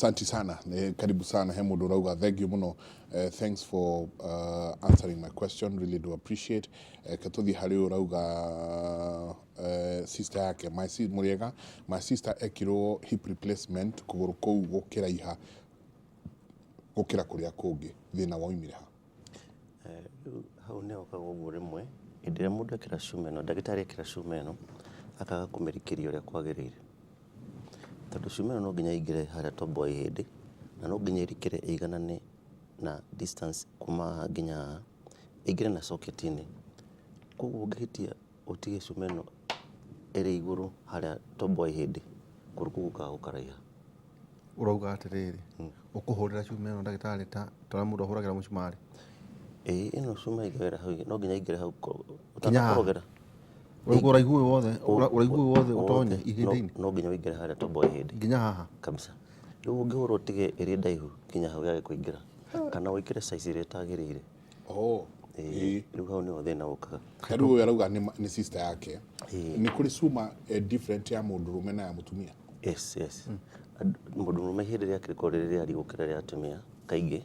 Asante sana. Karibu sana. He mũndũ ũrauga thank you mũno. Thanks for answering my question. Really do appreciate. Ke tũthiĩ harĩ ũyũ ũrauga sister yake my mũrĩega, my sister ekirwo hip replacement, kũgũrũ kũu gũkĩraiha gũkĩra kũrĩa kũngĩ, thĩna woimire ha? Rĩu hau nĩ hokaga ũguo, rĩmwe hĩndĩ ĩrĩa mũndũ ekĩra cuma ĩno, ndagĩtarĩ ekĩra cuma ĩno, akaga kũmĩrikĩria ũrĩa kwagĩrĩire, tondũ cuma ĩno no nginya ĩingĩre harĩa tombo wa ihĩndĩ, na no nginya ĩrikĩre ĩiganane na distance kuma haha nginya haha, ĩingĩre na socket-inĩ. Koguo ũngĩhĩtia ũtige cuma ĩno ĩrĩ igũrũ harĩa tombo wa ihĩndĩ, kũgũrũ kũu gũkaga gũkaraiha. Ũrauga atĩrĩrĩ, ũkũhũrĩra cuma ĩno ndagĩtarĩ ta ũrĩa mũndũ ahũragĩra mũcumarĩ? Ĩĩ, ĩno cuma ĩingĩraga hau, no nginya ĩingĩre hau. Nginya haha? Ũtanakorogera. Ũraihu ũraihu ũyũ wothe, ũraihu ũyũ wothe ũtonye ihĩndĩ-inĩ? No nginya ũingĩre harĩa tombo wa ihĩndĩ. Nginya haha? Kabisa. Rĩu ũngĩhũra ũtige ĩrĩ ndaihu nginya hau yage kũingĩra, kana wĩkĩre size ĩrĩa ĩtagĩrĩire. Oh. Ĩĩ, rĩu hau nĩho thĩna ũkaga. Ta rĩu ũyũ arauga nĩ sister yake. Ĩĩ. Nĩ kũrĩ cuma different ya mũndũrũme na ya mũtumia? Yes. Mũndũ mũrũme ihĩndĩ rĩake rĩkoragwo rĩrĩ rĩariĩ gũkĩra rĩa atumia kaingĩ,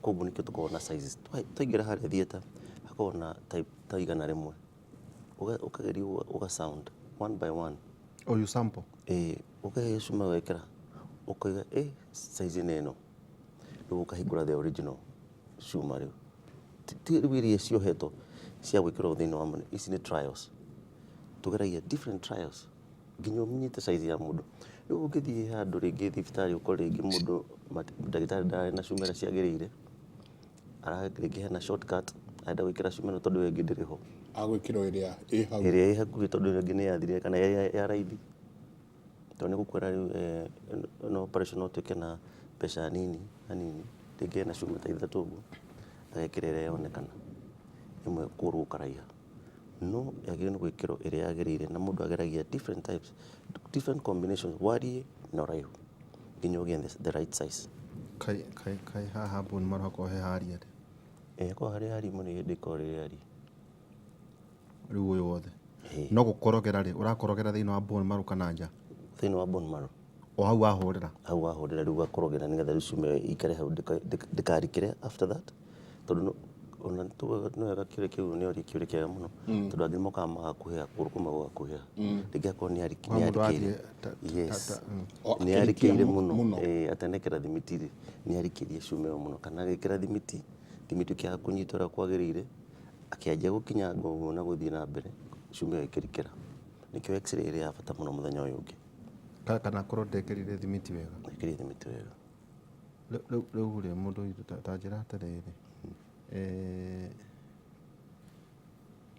koguo nĩkĩo tũkoragwo na sizes. Twaingĩra harĩa theatre hakoragwo na type ta 100. Ũkageria ũga sound one by one. Oh, you sample? Ĩĩ, ũkaheo cuma wekĩra, ũkauga ĩ size nĩ ĩno. Rĩu ũkahingũra the original cuma rĩu. Ti rĩu iria ciohetwo cia gwĩkĩrwo thĩinĩ wa mwĩrĩ, ici nĩ trials. Tũgeragia different trials nginya ũnyite size ya mũndũ. Rĩu ũngĩthiĩ handũ rĩngĩ thibitarĩ ũkore rĩngĩ mũndũ ndagĩtarĩ ndararĩ na cuma ĩrĩa ciagĩrĩire, rĩngĩ hena shortcut, arenda gwĩkĩra cuma ĩno tondũ ĩyo ĩngĩ ndĩrĩ ho. Agwĩkĩra ĩrĩa ĩ hau. Ĩrĩa ĩ hakuhĩ, tondũ ĩyo ĩngĩ nĩ yathirire, kana ĩrĩa ya raithi. Tondũ nĩ gũkwĩra rĩu ĩno operation no tuĩke na mbeca nini hanini, rĩngĩ ena cuma ta ithatũ ũguo, agekĩra ĩrĩa yonekana, ĩmwe kũgũrũ gũkaraiha. No yagĩrĩirwo nĩ gwĩkĩrwo ĩrĩa yagĩrĩire, na mũndũ ageragia different types, different combinations, wariĩ na ũraihu, nginya ũgĩe the right size. Kaĩ haha bone marrow hakoragwo he haria atĩa? Ĩĩ, hakoragwo harĩ haria mũno, ihĩndĩ rĩkoragwo rĩrĩ rĩariĩ. Rĩu ũyũ wothe? Ĩĩ. No gũkorogera rĩ, ũrakorogera thĩinĩ wa bone marrow kana nja? Thĩinĩ wa bone marrow. O hau wahũrĩra? Hau wahũrĩra rĩu ũgakorogera nĩgetha rĩu cuma ĩyo ĩikare hau ndĩkarikĩre after that, tondũ ona nĩ wega kĩũria kĩu nĩ ũria kĩũria kĩega mũno, tondũ angĩ mokaga magakuhĩha, kũgũrũ kũmwe gũgakuhĩha, rĩngĩ akorwo nĩ Kwa mũndũ arikĩire. athiĩ Yes. O, nĩ akĩrikia arikĩire mũno. Mũno. Ĩĩ, atanekĩra thimiti rĩ, nĩ arikĩrie cuma ĩyo mũno, kana agĩkĩra thimiti, thimiti ĩkĩaga kũnyita ũrĩa kwagĩrĩire, akĩanjia gũkinyanga ũguo na gũthiĩ na mbere, cuma ĩyo ĩkĩrikĩra. Nĩkĩo x-ray ĩrĩ ya bata mũno mũthenya ũyũ ũngĩ. Kana akorwo ndekĩrire thimiti wega. Ĩkĩrire thimiti wega. Rĩu rĩ, mũndũ witũ, ta njĩra atĩrĩrĩ,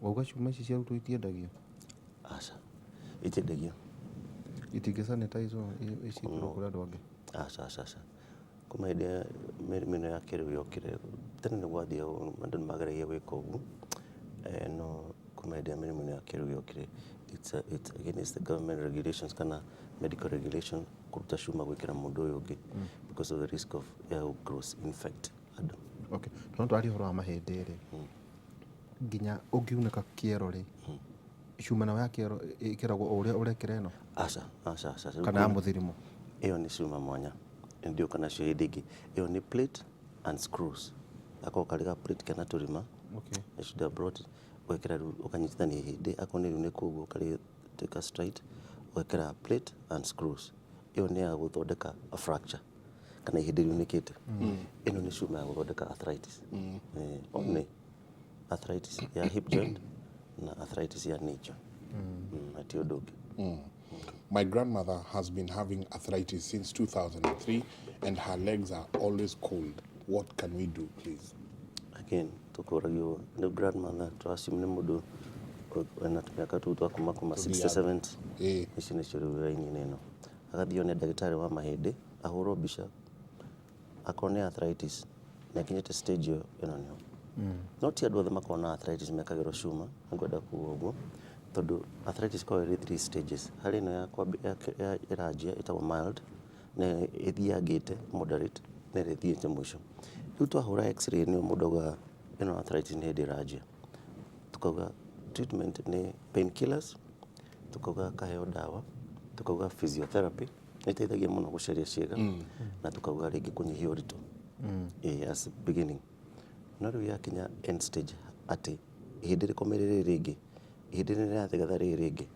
wauga cuma ici ciarutwo itiendagio? Aca, itiendagio. Itingĩ sanitize icitwarwo kũrĩ andũ angĩ? Aca, aca, aca. Kuma hĩndĩ ĩrĩa mĩrimũ ĩno ya kĩrĩu yokire, tene nĩ gwathiagwo andũ nĩ mageragia gwĩka ũguo, no kuma hĩndĩ ĩrĩa mĩrimũ ĩno ya kĩrĩu yokire, it's against the government regulations kana medical regulation kũruta cuma gwĩkĩra mũndũ ũyũ ũngĩ because of the risk of ya cross infect andũ. Okay. Tondũ twaria ũhoro wa mahĩndĩ rĩ, nginya ũngiunĩka kĩero rĩ, cuma nayo ya kĩero ĩkĩragwo o ũrĩa ũrekĩra ĩno? Aca, aca, aca. Kana ya mũthirimo? Ĩyo nĩ cuma mwanya, ndĩũka nacio hĩndĩ ĩngĩ. Ĩyo nĩ plate and screws. Gakoragwo karĩ ga plate kena tũrima. I should have brought it. Ũgekĩra rĩu ũkanyitithania ihĩndĩ, akorwo nĩ rĩunĩku ũguo ũkarĩtuĩka straight, ũgekĩra plate and screws. Ĩyo nĩ ya gũthondeka a fracture kana ihĩndĩ riunĩkĩte. Ĩno nĩ cuma ya gũthondeka arthritis. Only arthritis ya hip joint na arthritis ya knee joint. Na ti ũndũ ũngĩ. My grandmother has been having arthritis since 2003 and her legs are always cold. What can we do, please? Again, tũkũragio nĩ grandmother, to assume nĩ mũndũ wĩna tũmĩaka tũu twa kuma 60 70. Ici nĩcio rĩu raini-inĩ ĩno. Agathiĩ one ndagĩtarĩ wa mahĩndĩ, ahũrwo mbica, akorwo nĩ arthritis na ĩkinyĩte stage ĩyo ĩno nĩho. No ti andũ othe makoragwo na arthritis mekagĩrwo cuma, nĩngwenda kuga ũguo, tondũ arthritis ĩkoragwo ĩrĩ three stages. Harĩ ĩno ya ĩranjia ĩtagwo mild, na ĩthiangĩte moderate, na ĩrĩa ĩthiĩte mũico. Rĩu twahũra x-ray nĩyo mũndũ augaga ĩno arthritis nĩ hĩndĩ ĩranjia. Tukauga treatment nĩ pain killers, tukauga akaheo ndawa, tukauga physiotherapy. Nĩ ĩteithagia mũno gũcaria ciĩga na tukauga rĩngĩ kũnyihia ũritũ, as beginning. No rĩu yakinya end stage, atĩ ihĩndĩ rĩkomeire rĩrĩ rĩngĩ, ihĩndĩ nĩ rĩrathegetha rĩrĩ rĩngĩ,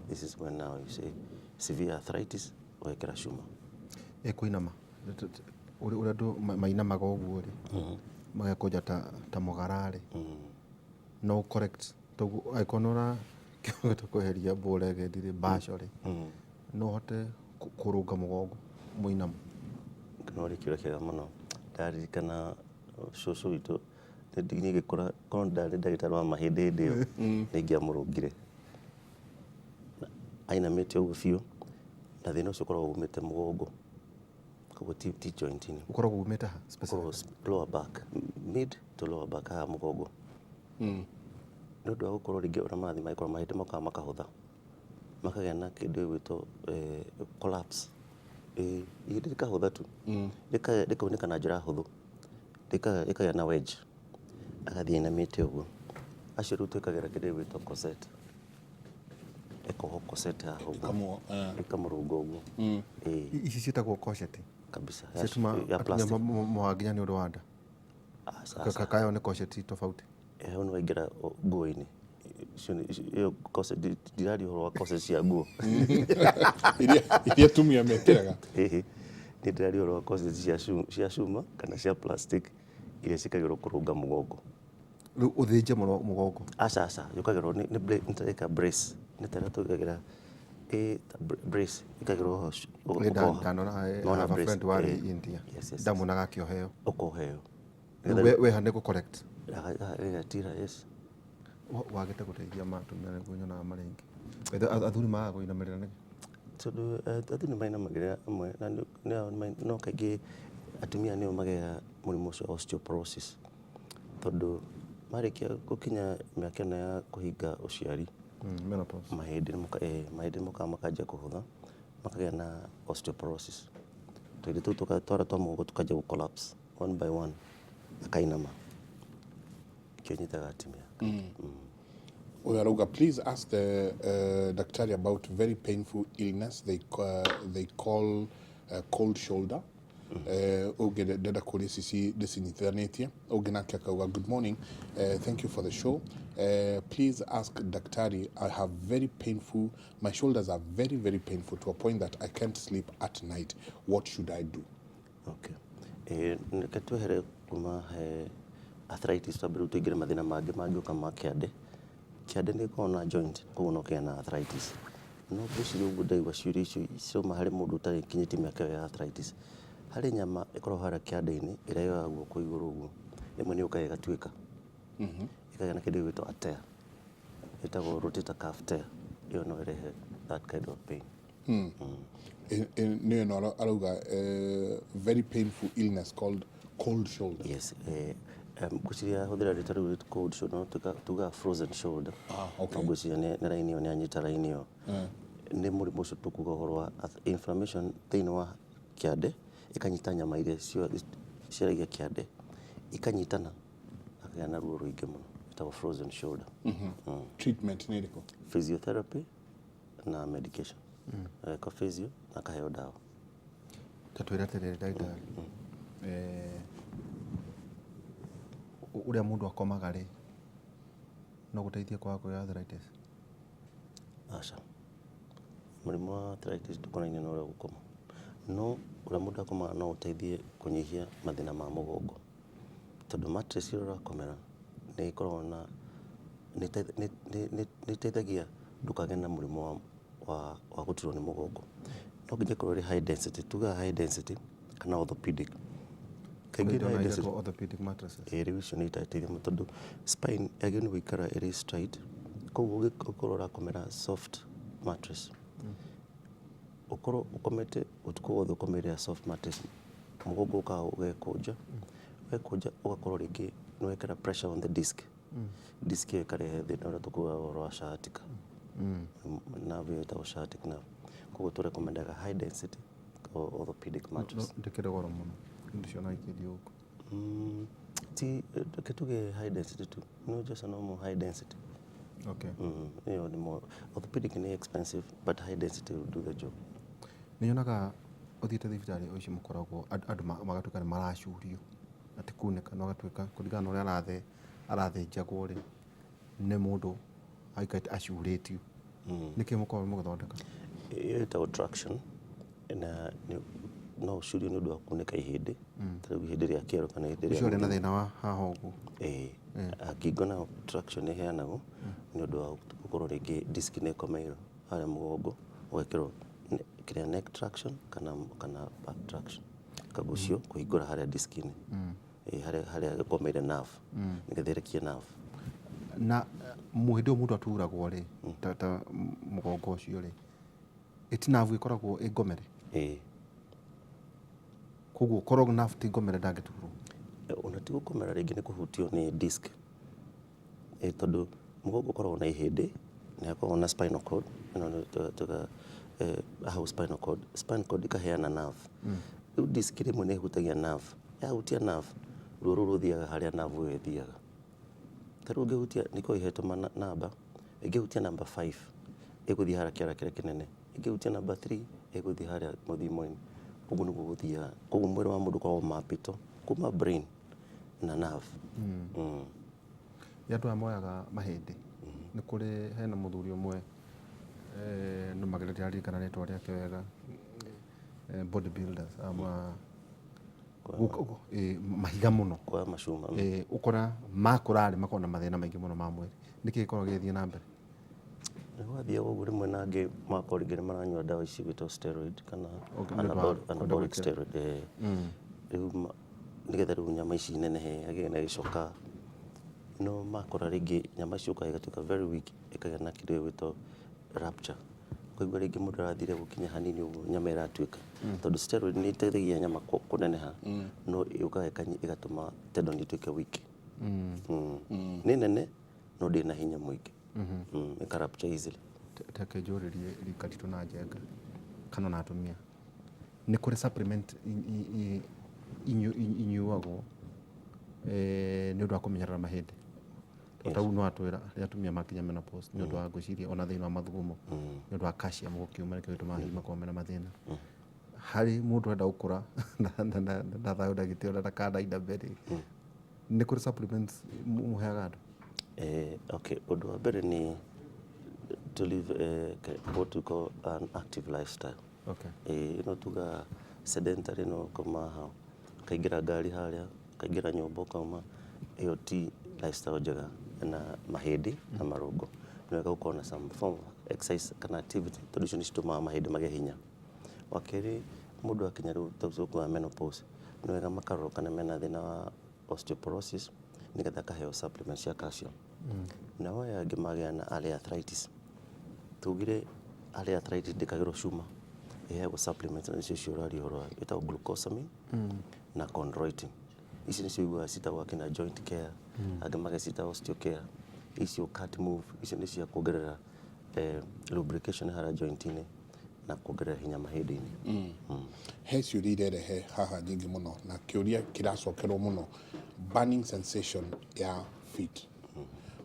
this is when now you say severe arthritis, ũgekĩra cuma. Ĩkũinama ũrĩa andũ mainamaga ũguo rĩ, magekũnja ta mũgara rĩ, no correct toguo angĩkorwo nĩ ũrakĩhota kweheria bow-legged rĩ, baco rĩ, no ũhote kũrũnga mũgongo mũinamo? No rĩ, kĩũria kĩega mũno. Ndaririkana cũcũ witũ niĩ ngĩkũra, korwo ndarĩ ndagĩtarĩ wa mahĩndĩ hĩndĩ ĩyo, nĩ ingĩamũrũngire. Ainamĩte ũguo biũ, na thĩna ũcio ũkoragwo umĩte mũgongo, koguo ti joint-inĩ. Ũkoragwo umĩte ha? Ũkoragwo lower back, mid to lower back, haha mũgongo, nĩ ũndũ wa gũkorwo rĩngĩ ũrĩa marathiĩ magĩkũra, mahĩndĩ mokaga makahũtha, makagĩa na kĩndũ gĩgwĩtwo collapse. Ihĩndĩ rĩkahũtha tu, rĩkaunĩka na njĩra hũthũ, rĩkagĩa na wedge, agathiĩ ainamĩte ũguo. Acio rĩu twĩkagĩra kĩndũ gĩgwĩtwo corset, ĩkohwo corset haha ũguo, ĩkamũrũnga ũguo. Ĩĩ. Ici ciĩtagwo corset? Kabisa. Ciatuma ya atumia plastic. Mohaga nginya nĩ ũndũ wa nda? Aca, aca. Kayo nĩ corset tofauti? Hau nĩ waingĩra nguo-inĩ. Icio ĩyo corset, ndiraria ũhoro wa corset cia nguo. Iria atumia mekĩraga. Ĩhĩ, niĩ ndĩraria ũhoro wa corset cia cuma kana cia plastic iria ciĩkagĩrwo kũrũnga mũgongo. Rĩu ũthĩnje mũno mũgongo? Aca, aca, yũkagĩrwo nĩ ta ĩka brace, nĩ ta ĩrĩa twĩkagĩra, ta brace ĩkagĩrwo ho ũkoha. Ndanona. Nĩwona Have a brace? friend warĩ India. Yes. Ndamuonaga akĩoheo. Ũkoheo. Rĩu weha nĩ gũ correct? Ĩgatira, yes. Wagĩte gũteithia atumia nĩguo nyonaga marĩ aingĩ. Athuri magaga kũinamĩrĩra nĩkĩ? Tondũ athuri nĩ mainamagĩrĩra amwe na no kaingĩ atumia nĩo magĩaga mũrimũ ũcio wa osteoporosis, tondũ marĩkia gũkinya mĩaka ĩno ya kũhinga ũciari, Menopause. Mahĩndĩ nĩ mokaga makanjia kũhũtha, makagĩa na osteoporosis. Tũhĩndĩ tũu twara twa mũgongo tũkanjia gũ collapse one by one, akainama. Kĩo nyitaga atumia. Ũyũ arauga, "Please ask the daktari about very painful illness they call cold shoulder." Ũngĩ ndenda kũria ici ndĩcinyitithanĩtie. Ũngĩ nake akauga, "Good morning, thank you for the show. Please ask daktari, I have very painful, my shoulders are very very painful to a point that I can't sleep at night. What should I do?" Okay. Reke twehere kuma he arthritis, twambe rĩu tũingĩre mathĩna mangĩ mangĩũka ma kĩande. Kĩande nĩ gĩkoragwo na joint, koguo no kĩgĩe na arthritis. No ngwĩciria ũguo ndaigua ciũria icio cirauma harĩ mũndũ ũtarĩ kinyĩtie mĩaka ĩyo ya arthritis. Harĩ nyama ĩkoragwo harĩa kĩande-inĩ ĩrĩa yoyaga guoko igũrũ ũguo, rĩmwe nĩ yũkaga ĩgatuĩka, ĩkagĩa na kĩndũ gĩgwĩtwo a tear, ĩtagwo rotator cuff tear. Ĩyo no ĩrehe that kind of pain. Nĩ ĩno arauga, very painful illness called cold shoulder. Yes, ngwĩciria hũthĩra rĩtwa rĩu cold shoulder, no tugaga frozen shoulder. Ah, okay. No ngwĩciria nĩ raini ĩyo, nĩ anyita raini ĩyo. Nĩ mũrimũ ũcio tũkuga ũhoro wa inflammation thĩinĩ wa kĩande, ĩkanyita nyama iria ciaragia kĩande, ikanyitana, akagĩa na ruo rũingĩ mũno, ĩtagwo frozen shoulder. Treatment nĩ ĩrĩkũ? Physiotherapy na medication. Ageka physio na akaheo ndawa. Ta twĩre atĩrĩrĩ ndagĩtarĩ, ũrĩa mũndũ akomaga rĩ, no gũteithie kwaga kũgĩa arthritis? Aca, mũrimũ wa arthritis ndũkonainie na ũrĩa ũgũkoma, no ũrĩa mũndũ akomaga no ũteithie kũnyihia mathĩna ma mũgongo, tondũ mattress ĩrĩa ũrakomera nĩ ĩkoragwo na nĩ ĩteithagia ndũkagĩe na mũrimũ wa gũturwo nĩ mũgongo. No nginya ĩkorwo ĩrĩ high density, tugaga high density kana orthopedic. Kaingĩ Kwĩ high density iretwo orthopedic mattresses. Ĩĩ, rĩu icio nĩ itateithia mũno, tondũ spine yagĩrĩirwo nĩ gũikara ĩrĩ straight, koguo ũngĩkorwo ũrakomera soft mattress, ũkorwo ũkomete ũtukũ wothe ũkomeire soft mattress, mũgongo ũkaga ũgekũnja, wekũnja ũgakorwo rĩngĩ nĩ wekĩra pressure on the disc, disc ĩyo ĩkarehe thĩna ũrĩa tũkugaga ũhoro wa sciatica, nerve ĩyo ĩtagwo sciatic nerve. Koguo tũ recommendaga high density orthopedic mattress. Ndĩkĩrĩ goro mũno, ndĩcionaga ikĩendio gũkũ. Ti reke tuge high density tu, no just a normal high density. Ĩyo nĩ more orthopedic, nĩ expensive, but high density will do the job. Nĩ nyonaga Ũthiĩte thibitarĩ o ici mũkoragwo andũ magatuĩka nĩ maracurio, atĩ kunĩka na ũgatuĩka kũringana na ũrĩa arathĩnjagwo rĩ, nĩ mũndũ aikarĩte acurĩtio. Nĩkĩ mũkoragwo mũgĩthondeka? Ĩyo ĩtagwo traction, na no ũcurio nĩ ũndũ wa kunĩka ihĩndĩ, ta rĩu ihĩndĩ rĩa kĩero kana ihĩndĩ rĩa Ũcio ũrĩ na thĩna wa haha ũguo. Ĩĩ, ngingo nayo traction ĩheanagwo nĩ ũndũ wa gũkorwo rĩngĩ disc nĩ ĩkomeirwo harĩa mũgongo, ũgekĩrwo kĩrĩa neck traction kana back traction, ĩkagucio kũhingũra harĩa disc-inĩ. Ĩĩ, harĩa ĩkomeire nerve, nĩgetha ĩrekie nerve. Na hĩndĩ ĩyo mũndũ aturagwo rĩ, ta mũgongo ũcio rĩ, ĩti nerve ĩkoragwo ĩ ngomere? Ĩĩ. Koguo korwo nerve ti ngomere ndangĩturwo? Ona ti gũkomera, rĩngĩ nĩ kũhutio nĩ disc. Ĩ tondũ mũgongo ũkoragwo na ihĩndĩ, nĩ hakoragwo na spinal cord, ĩno nĩ tuga hau spinal cord, spinal cord ĩkaheana nerve. Rĩu disc rĩmwe nĩ ĩhutagia nerve, yahutia nerve, ruo rũu rũthiaga harĩa nerve ĩyo ĩthiaga. Ta rĩu ũngĩhutia, nĩ ihetwo namba, ĩngĩhutia namba 5 ĩgũthiĩ harĩa kĩara kĩrĩa kĩnene, ĩngĩhutia namba 3 ĩgũthiĩ harĩa mũthimo-inĩ. Ũguo nĩguo gũthiaga. Koguo mwĩrĩ wa mũndũ ũkoragwo mapĩtwo kuma brain na nerve. Nĩ andũ aya moyaga mahĩndĩ, nĩ kũrĩ hena mũthuri ũmwe nũmagĩrĩria, ndiraririkana rĩtwa rĩake wega, body builders ama mahiga mũno. Kuoya macuma. Ũkora makũra rĩ, makoragwo na mathĩna maingĩ mũno ma mwĩrĩ. Nĩkĩ gĩkoragwo gĩgĩthiĩ na mbere? Nĩ gwathiaga ũguo rĩmwe, na angĩ magakorwo rĩngĩ nĩ maranyua ndawa ici gwĩtwo steroid kana Okay, nĩ ũndũ wa kwenda anabolic gwĩkĩra. steroid, rĩu nĩgetha rĩu nyama ici inenehe hagĩe na gĩcoka, no makora rĩngĩ nyama ici ũkaga igatuĩka very weak, ĩkagĩa na kĩndũ gĩgwĩtwo rupture. Ũkaigua rĩngĩ mũndũ arathire gũkinya hanini ũguo nyama ĩratuĩka, tondũ steroid nĩ ĩteithagia nyama kũneneha, no yũkaga ĩgatũma tendon ĩtuĩke weak. Nĩ nene no ndĩrĩ na hinya mũingĩ, ĩka rupture easily. Reke njũrĩrie rika ritũ na njenga kana na atumia, nĩ kũrĩ supplement inyuagwo nĩ ũndũ wa kũmenyerera mahĩndĩ? Ta rĩu no atwĩra rĩrĩa atumia makinya menopause, nĩ ũndũ wa ngwĩciria ona thĩinĩ wa mathugumo, nĩ ũndũ wa calcium gũkiuma, nĩkĩo gĩtũmaga hihi makorwo mena mathĩna. Harĩ mũndũ ũrenda gũkũra na thayũ na gĩtĩo na ndakanainame rĩ, nĩ kũrĩ supplements mũheaga andũ? Okay, ũndũ wa mbere nĩ to live what we call an active lifestyle. Ĩno tuga sedentary, no ũkoma haha, ũkaingĩra ngari harĩa, ũkaingĩra nyũmba ũkauma, ĩyo ti lifestyle njega na mahĩndĩ na marũngo. Nĩ wega gũkorwo na some form of exercise kana activity, tondũ icio nĩ citũmaga mahĩndĩ magĩe hinya. Wa kerĩ, mũndũ akinya rĩu ta ũcio wa menopause, nĩ wega makarorwo kana mena thĩna wa osteoporosis, nĩgetha akaheo supplement cia calcium. Nao aya angĩ magĩa na early arthritis, tugire early arthritis ndĩkagĩrwo cuma, ĩheagwo supplements, na nĩcio icio ũraria ũhoro wayo, ĩtagwo glucosamine na chondroitin. Ici nĩcio iguaga citagwo akina joint care, angĩ magacita osteocare, icio cat move, icio nĩ cia kuongerera lubrication harĩa joint-inĩ na kuongerera hinya mahĩndĩ-inĩ. He ciũria irerehe haha nyingĩ mũno, na kĩũria kĩracokerwo mũno, burning sensation ya feet.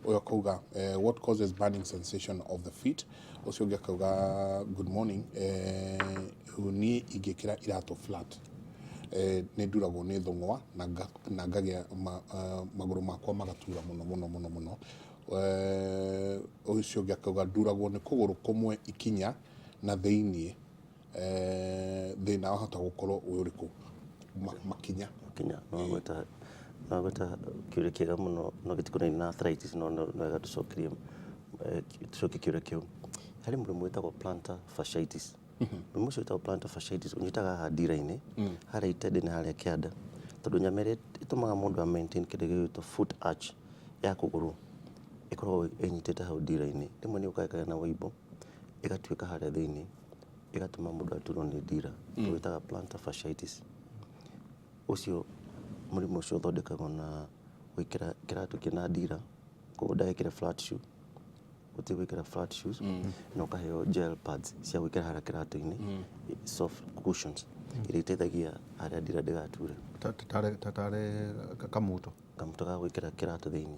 Ũyũ akauga, "What causes burning sensation of the feet?" Ũcio ũngĩ akauga, "Good morning, niĩ ingĩkĩra iratũ flat, nĩ nduragwo nĩ thũng'wa na ngagĩa magũrũ makwa magatura mũno mũno mũno mũno." Ũcio ũngĩ akauga, "Nduragwo nĩ kũgũrũ kũmwe ikinya na thĩiniĩ, thĩna wahota gũkorwo wĩ ũrĩkũ?" Makinya. Makinya, no gweta kĩũria kĩega mũno, no gĩtikonainie na arthritis, no wega tũcokerie, tũcokie kĩũria kĩu. Harĩ mũrimũ wĩtagwo plantar fasciitis. Mũrimũ ũcio wĩtagwo plantar fasciitis ũnyitaga haha ndira-inĩ, harĩa itende-inĩ, harĩa kĩanda, tondũ nyama ĩrĩa ĩtũmaga mũndũ a maintain kĩndũ gĩgwĩtwo foot arch ya kũgũrũ ĩkoragwo ĩnyitĩte hau ndira-inĩ. Rĩmwe nĩ yũkaga ĩkagĩa na wũimbo, ĩgatuĩka harĩa thĩinĩ, ĩgatũma mũndũ aturwo nĩ ndira. Tũwĩtaga plantar fasciitis. Ũcio mũrimũ ũcio ũthondekagwo na gwĩkĩra kĩratũ kĩna ndira, koguo ndagekĩre flat shoe, gũtirĩ gwĩkĩra flat shoes, na ũkaheo gel pads cia gwĩkĩra harĩa kĩratũ-inĩ, soft cushions iria iteithagia harĩa ndira ndĩgature. Tarĩ kamuto. Kamuto ga gwĩkĩra kĩratũ thĩinĩ.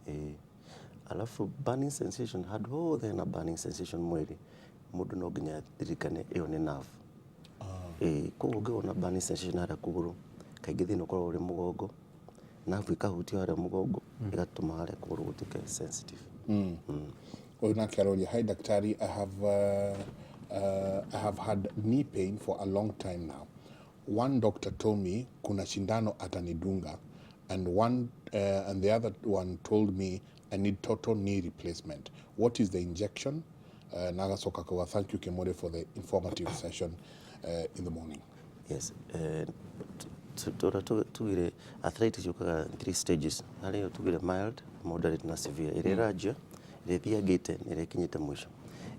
Ĩĩ, alafu burning sensation, handũ hothe hena burning sensation mwĩrĩ, mũndũ no nginya aririkane ĩyo nĩ nerve. Ĩĩ, koguo ũngĩona burning sensation harĩa kũgũrũ, kaingĩ thĩna ũkoragwo ũrĩ mũgongo, nerve ĩkahutio harĩa mũgongo, ĩgatũma harĩa kũgũrũ gũtuĩke sensitive. Ũyũ nake aroria, "Hi daktari, I have had knee pain for a long time now. One doctor told me kuna shindano atanidunga and the other one told me I need total knee replacement. What is the injection?" Na agacoka akauga, "Thank you, Kimore, for the informative session in the morning." Yes, tũrĩa tugire arthritis yũkaga in three stages. Harĩ tugire mild, moderate na severe. Ĩrĩa ĩranjia, ĩrĩa ĩthiangĩte na ĩrĩa ĩkinyĩte mũico.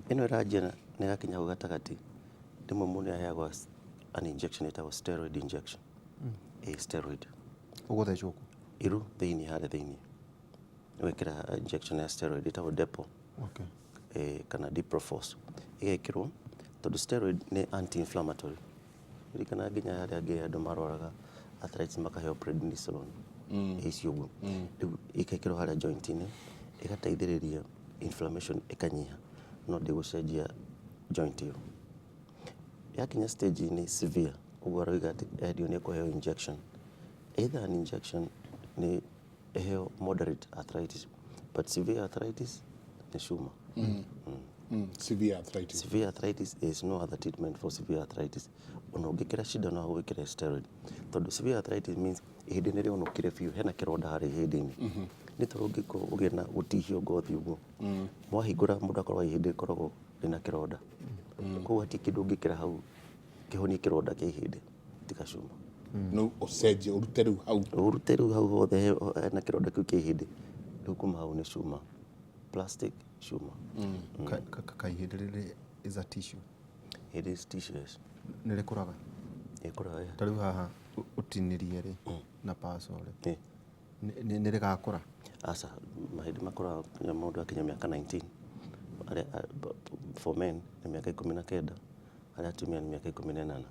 Ĩno ĩranjia na ĩgakinya hau gatagatĩ, rĩmwe mũndũ nĩaheagwo an injection ĩtagwo steroid injection. Ĩ steroid. Ũgũthecwo kũ? Iru thĩinĩ, harĩa thĩinĩ. Ũgekĩra injection ya steroid ĩtagwo Depo kana Diprofos. Ĩgekĩrwo tondũ steroid nĩ anti-inflammatory. Ririkana nginya harĩa angĩ andũ marwaraga arthritis makaheo prednisolone. Icio ũguo. Rĩu ĩgekĩrwo harĩa joint-inĩ, ĩgateithĩrĩria inflammation ĩkanyiha, no ndĩgũcenjia joint ĩyo. Yakinya stage-inĩ severe, ũguo aroiga atĩ endio nĩ ekũheo injection. Either an injection nĩ ĩheo moderate arthritis, but severe arthritis nĩ cuma. Severe arthritis. Severe arthritis, there is no other treatment for severe arthritis. Ona ũngĩkĩra cindano no gwĩkĩra steroid. Tondũ severe arthritis means ihĩndĩ nĩ rĩonokire biũ, hena kĩronda harĩa ihĩndĩ-inĩ. Nĩ tondũ ũngĩkorwo ũgĩe na gũtihio ngothi ũguo, mwahingũra mũndũ akoragwo ihĩndĩ rĩkoragwo rĩna kĩronda. Koguo hatirĩ kĩndũ ũngĩkĩra hau kĩhonie kĩronda kĩa ihĩndĩ tiga cuma. No ũcenjie, ũrute rĩu hau. Ũrute rĩu hau hothe hena kĩronda kĩu kĩa ihĩndĩ, rĩu kuma hau nĩ cuma. Plastic cuma. Kaihĩndĩ rĩrĩ is a tissue? It is tissue, yes. Nĩ rĩkũraga? Ĩkũraga, yeah. Ta rĩu haha ũtinĩrie rĩ na paco rĩ, Ĩ. nĩ rĩgakũra? Aca, mahĩndĩ makũraga nginya mũndũ akinya mĩaka 19. Arĩa, for men nĩ mĩaka 19, arĩa atumia nĩ mĩaka 18.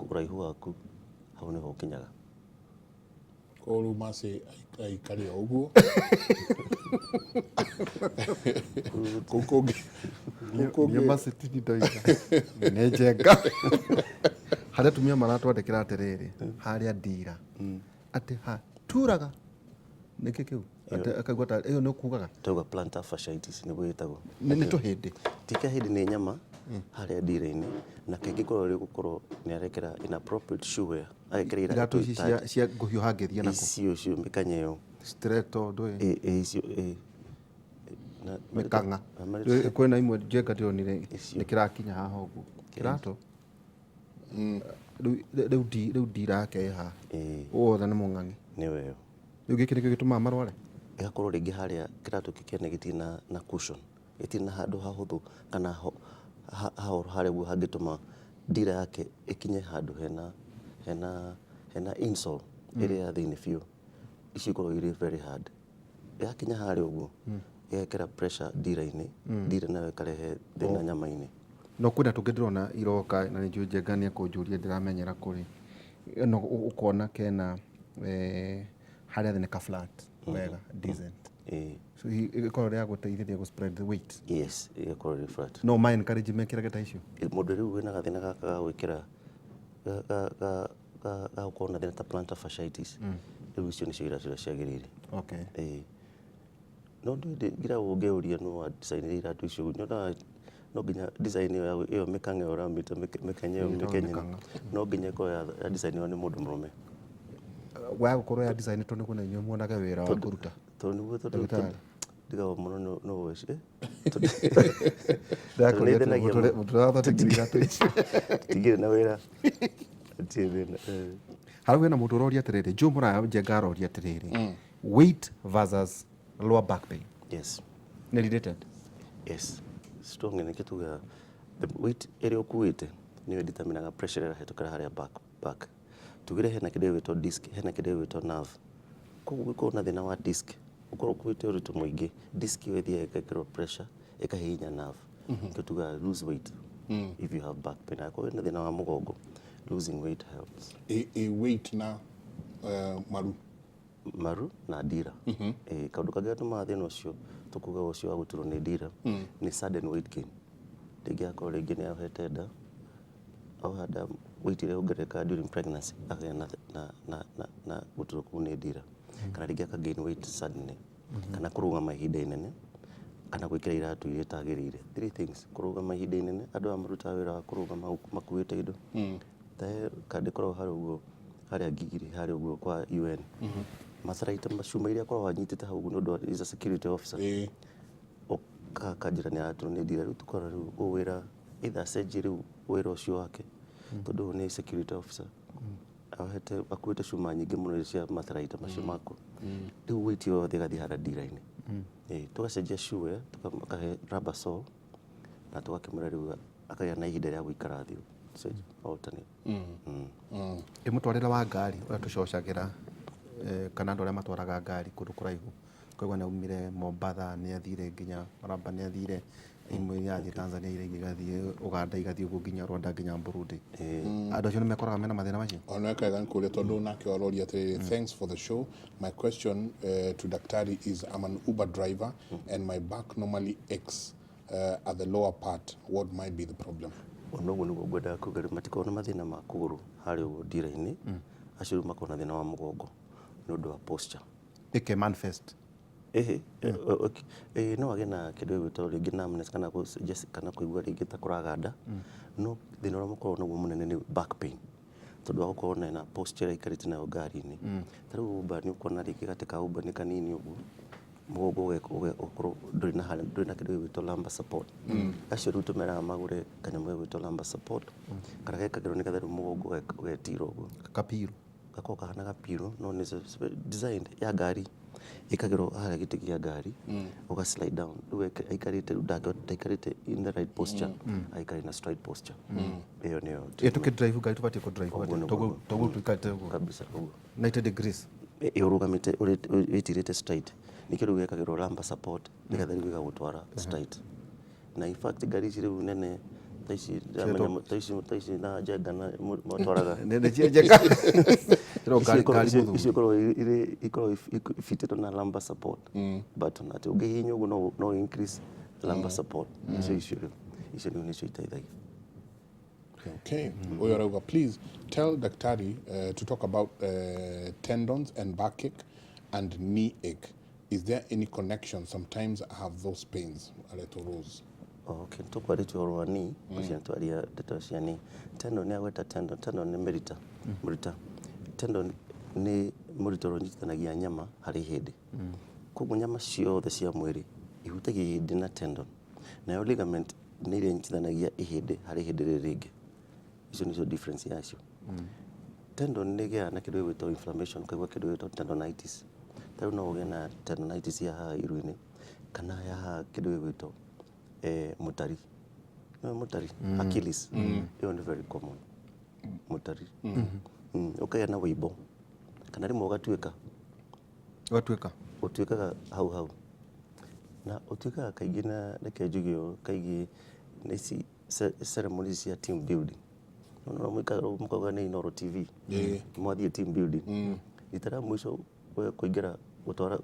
Ũraihu waku hau nĩho ũkinyaga. Koguo rĩu Mercy aikare o ũguo kũu kũngĩ, kũu kũngĩ. Niĩ Mercy tini ndoiga nĩ njenga harĩa atumia maratwandĩkĩra atĩrĩrĩ, harĩa ndira atĩ haturaga nĩkĩ kĩu? Atĩ akaigua ta ĩyo nĩ ũkugaga. Tauga plantar fasciitis nĩguo ĩtagwo. Nĩ tũhĩndĩ? Ti kahĩndĩ, nĩ nyama harĩa ndira-inĩ, na kaingĩ korwo rĩ gũkorwo nĩ arekĩra inappropriate shoe wear, agekĩra iratũ ici cia ngũhiũha ngĩthiĩ nako. Icio mĩkanya ĩyo. Stiletto ndũĩ. Ĩ icio ĩ. Mĩkang'a. Kwĩna imwe njenga ndĩronire. Icio. Nĩ kĩrakinya haha ũguo kĩratũ. Rĩu ndira yake ĩ haha. Wothe nĩ mũng'ang'i. Nĩwe ĩyo. Rĩu gĩkĩ nĩkĩo gĩtũmaga marware. Ĩgakorwo rĩngĩ harĩa kĩratũ kĩu kĩene gĩtirĩ na cushion, gĩtirĩ na handũ hahũthũ kana hahoro harĩa ũguo hangĩtũma ndira yake ĩkinye handũ hena insole ĩrĩa ya thĩinĩ biũ. Icio ikoragwo irĩ very hard. Yakinya harĩa ũguo ĩgekĩra pressure ndira-inĩ, ndira nayo ĩkarehe thĩna nyama-inĩ. No kwĩna tũngĩ ndĩrona iroka na nĩ njũĩ njenga nĩ ekũnjũria ndĩramenyera kũrĩ no ũkona kena harĩa thĩ nĩ ka flat wega, decent. So ĩkorwo rĩa gũteithĩrĩria gũ spread the weight. Yes, ĩgakorwo ĩrĩ flat. No ma encourage mekĩrage ta icio. Mũndũ rĩu wĩna gathĩna gaka ga gwĩkĩra ga gũkorwo na thĩna ta plantar fasciitis, rĩu icio nĩcio iratũ iria ciagĩrĩire. Ĩĩ. No ndĩ ngira ũngĩũria nũ wa design iratũ icio, nyonaga no nginya design ĩyo ĩyo mĩkang'a ĩyo ũramĩta mĩkenya ĩyo. Ĩtagwo mĩkenye. Mĩkang'a. No nginya ĩkorwo ya design ĩyo nĩ mũndũ mũrũme. Wa gũkorwo ya design tondũ nĩguo na inyuĩ muonage wĩra wa kũruta. Tondũ nĩguo tondũ Ndagĩtarĩ. Ndigaga mũno no weci. Ndakũria nĩthĩnagia mũno. mũndũ ũrathondekire iratũ icio. Tigire na wĩra. Hatirĩ thĩna. Harau hena mũndũ ũroria atĩrĩrĩ, Joe Mũraya Njenga aroria atĩrĩrĩ, weight versus lower back pain nĩ related? Yes. Strong nĩkĩo tugaga the weight ĩrĩa ũkuĩte nĩyo ĩdeterminaga pressure ĩrĩa ĩrahĩtũkĩra harĩa back. Tugire hena kĩndũ gĩgwĩtwo disc, hena kĩndũ gĩgwĩtwo nerve. Koguo ũngĩkorwo na thĩna wa disc, ũkorwo ũkuĩte ũritũ mũingĩ, disc ĩyo ĩthiaga ĩgekĩrwo pressure, ĩkahihinya nerve. Nĩkĩo tugaga lose weight if you have back pain. Angĩkorwo wĩna thĩna wa mũgongo, losing weight helps. Ĩ weight na maru. Maru na ndira. Ĩ kaũndũ kangĩ gatũmaga thĩna ũcio tũkuga ũcio wa gũturwo nĩ ndira nĩ sudden weight gain. Rĩngĩ akorwo rĩngĩ nĩ ohete nda. Oha nda weight ĩrĩa yongererekaga during pregnancy, akagĩa na gũturwo kũu nĩ ndira, kana rĩngĩ aka gain weight suddenly, kana kũrũgama ihinda inene, kana gwĩkĩra iratũ iria itagĩrĩire. Three things: kũrũgama ihinda inene, andũ aya marutaga wĩra wa kũrũgama makuĩte indo, ta he kandi ĩkoragwo harĩa ũguo, harĩa Ngigiri harĩa ũguo kwa UN, matharaita cuma iria akoragwo anyitĩte hau ũguo nĩ ũndũ wa is a security officer, ũkakanjĩra nĩ araturwo nĩ ndira. Rĩu tũkora rĩu ũyũ wĩra either acenjie rĩu wĩra ũcio wake, tondũ ũyũ nĩ security officer ohete akuĩte cuma nyingĩ mũno cia matharaita macio maku, rĩu weight yothe ĩgathiĩ harĩa ndira-inĩ. Ĩĩ, tũgacenjia shoe, tũkahe rubber sole na tũgakĩmwĩra rĩu akagĩa na ihinda rĩa gũikara thĩ, cenjia alternate. Ĩ mũtwarĩre wa ngari ũrĩa tũcocagĩra, kana andũ arĩa matwaraga ngari kũndũ kũraihu, ũkaigua nĩ aumire Mombatha, nĩ athire nginya Maraba, nĩ athire imwe irathiĩ Tanzania, iria ingĩ igathiĩ Uganda, igathiĩ ũguo nginya Rwanda, nginya Burundi. Andũ acio nĩ mekoraga mena mathĩna macio? Ona wega nĩ kũria, tondũ nake aroria atĩrĩrĩ, "Thanks for the show. My question to daktari is, I'm an Uber driver and my back normally aches at the lower part. What might be the problem?" Ona ũguo nĩguo ngwendaga kuga, rĩu matikoragwo na mathĩna ma kũgũrũ harĩa ũguo ndira-inĩ, acio rĩu makoragwo na thĩna wa mũgongo nĩ ũndũ wa posture. Ĩke manifest. Ĩhĩ, okay. Ĩĩ, no agĩe na kĩndũ gĩgwĩtwo rĩngĩ numbness kana just kana kũigua rĩngĩ ta kũraganda, no thĩna ũrĩa makoragwo naguo mũnene nĩ back pain, tondũ wa gũkorwo na posture ĩrĩa aikarĩte nayo ngari-inĩ. Ta rĩu Uber, nĩ ũkuona rĩngĩ gatĩ ka Uber nĩ kanini ũguo, mũgongo ũgakorwo ndũrĩ na harĩa, ndũrĩ na kĩndũ gĩgwĩtwo lumbar support. Acio rĩu tũmeraga magũre kanyamũ gegwĩtwo lumbar support, karĩa gekagĩrwo nĩgetha rĩu mũgongo ũgetira ũguo. Kapiru. Gakoragwo kahana gapiro, no nĩ designed ya ngari, ĩkagĩrwo harĩa gĩtĩ kĩa ngari, ũga slide down. Rĩu aikarĩte, rĩu ndaikarĩte in the right posture, aikare na straight posture. Ĩyo nĩyo. Ĩ tũkĩ drive ngari tũbatiĩ kũ drive Ũguo atĩa? nĩguo. Toguo tũikarĩte ũguo? Kabisa, ũguo. 90 degrees. Ĩ, ũrũgamĩte wĩtirĩte straight, nĩkĩo rĩu gekagĩrwo lumbar support nĩgetha rĩu ĩgagũtwara straight. Na in fact ngari ici rĩu nene ta ici ndĩramenya, ta ici na Njenga na matwaraga. Nĩ cia Njenga. Ĩro ngari ngari Icio mũthuri. ikoragwo irĩ ikoragwo ifitĩtwo na lumbar support button, atĩ ũngĩhihinya ũguo no increase lumbar support. Icio rĩu, icio rĩu nĩcio iteithagia. Okay. Huyo arauga, "Please tell daktari to talk about tendons and backache and knee ache. Is there any connection? Sometimes I have those pains." Aretwo Rose. Oh, okay, tũkwarĩtie ũhoro wa knee, ũcio twaria ndeto cia knee. Tendon, nĩ agweta tendon, tendon nĩ mĩrita, mũrita. Tendon nĩ mũrita ũrĩa ũnyitithanagia nyama harĩ ihĩndĩ. Koguo nyama ciothe cia mwĩrĩ ihutagia ihĩndĩ na tendon. Nayo ligament nĩ ĩrĩa ĩnyitithanagia ihĩndĩ harĩ ihĩndĩ rĩrĩ rĩngĩ. Icio nĩcio difference yacio. Tendon nĩ ĩgĩaga na kĩndũ gĩgwĩtwo inflammation, ũkaigua kĩndũ gĩgwĩtwo tendonitis. Ta rĩu no ũgĩe na tendonitis ya haha iru-inĩ, kana ya haha kĩndũ gĩgwĩtwo mũtari. Nĩũĩ mũtari? Achilles. Ĩyo nĩ very common. Mũtari. Ũkagĩa na wĩimbo. Kana rĩmwe ũgatuĩka. Ũgatuĩka. Ũtuĩkaga hau hau. Na ũtuĩkaga kaingĩ, na reke njuge ũũ, kaingĩ nĩ ici ceremonies cia team building. Nĩwona ũrĩa mũikaraga mũkauga nĩ Inooro TV. Mwathiĩ team building. Rita rĩa mũico we kũingĩra gũtwara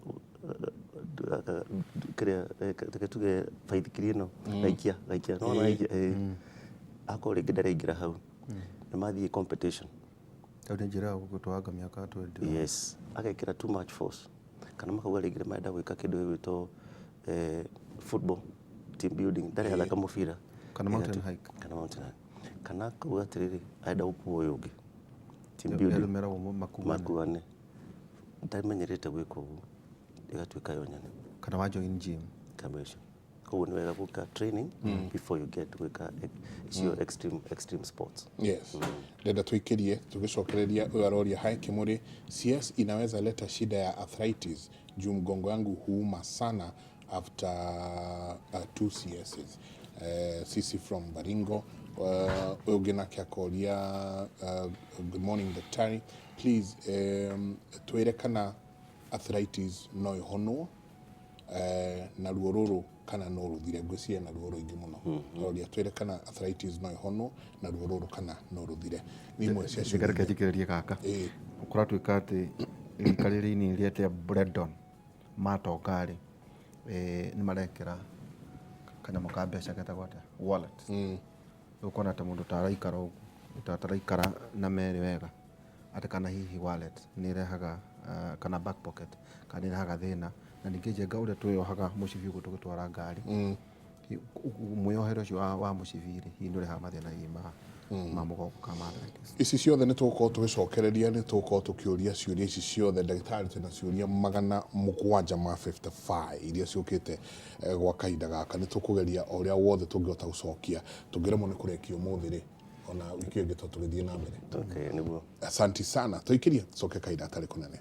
kĩrĩa, reke tuge baithikiri ĩno, gaikia gaikia, nĩwona gaikia, akorwo rĩngĩ ndaraingĩra hau, nĩ mathiĩ competition. Hau nĩ njĩra ya gũtwanga mĩaka 20. Yes, agekĩra too much force, kana makauga rĩngĩ nĩ marenda gwĩka kĩndũ gĩgwĩtwo football team building, ndarĩ athaka mũbira. Kana mountain hike. Kana mountain hike, kana akauga atĩrĩrĩ, arenda gũkua ũyũ ũngĩ team building. Andũ meragwo makuane. Makuane, ndamenyerete gwĩka ũguo, ĩgatuĩka yo nyene. Kana wa join gym. Kabisa. Koguo nĩ wega gwĩka training before you get gwĩka icio extreme sports. Yes. Ndenda tuikirie tugicokereria. Huyo aroria, "Hi Kimuri, CS inaweza leta shida ya arthritis juu mgongo yangu huuma sana after two CSs." Sisi from Baringo. Huyo ũngĩ nake akoria, "Good morning daktari, please twĩre kana arthritis no ĩhonwo, na ruo rũrũ kana no rũthire." Ngwĩciria na ruo rũingĩ mũno. Aroria twĩre kana arthritis no ĩhonwo na ruo rũrũ kana no rũthire. Nĩ imwe cia Reke ciũria. Njikĩrĩrie gaka. Ĩĩ. Kũratuĩka atĩ rika rĩrĩ inini rĩete Brendon matonga rĩ, nĩ marekĩra kanyamũ ka mbeca getagwo atĩa, wallet. Rĩu ũkona ta mũndũ ta araikara ũguo Taraikara na merĩ wega atĩ kana hihi wallet nĩ ĩrehaga kana back pocket kana nĩ ĩrehaga thĩna. Na ningĩ njenga ũrĩa twĩyohaga mũcibi ũguo tũgĩtwara ngari, mwĩyohere ũcio wa mũcibi rĩ, hihi nĩ ũrehaga mathĩna hihi ma mũgongo kana ma arthritis? Ici ciothe nĩ tũgũkorwo tũgĩcokereria, nĩ tũgũkorwo tũkĩũria ciũria ici ciothe. Ndagĩtarĩ, twĩna ciũria 755 iria ciũkĩte gwa kahinda gaka. Nĩ tũkũgeria o ũrĩa wothe tũngĩhota gũcokia. Tũngĩremwo nĩ kũrĩkia ũmũthĩ rĩ, ona wiki ĩyo ĩngĩ to tũgĩthiĩ na mbere. Okay, nĩguo. Asanti sana. Tũikĩrie, tũcoke kahinda gatarĩ kũnene.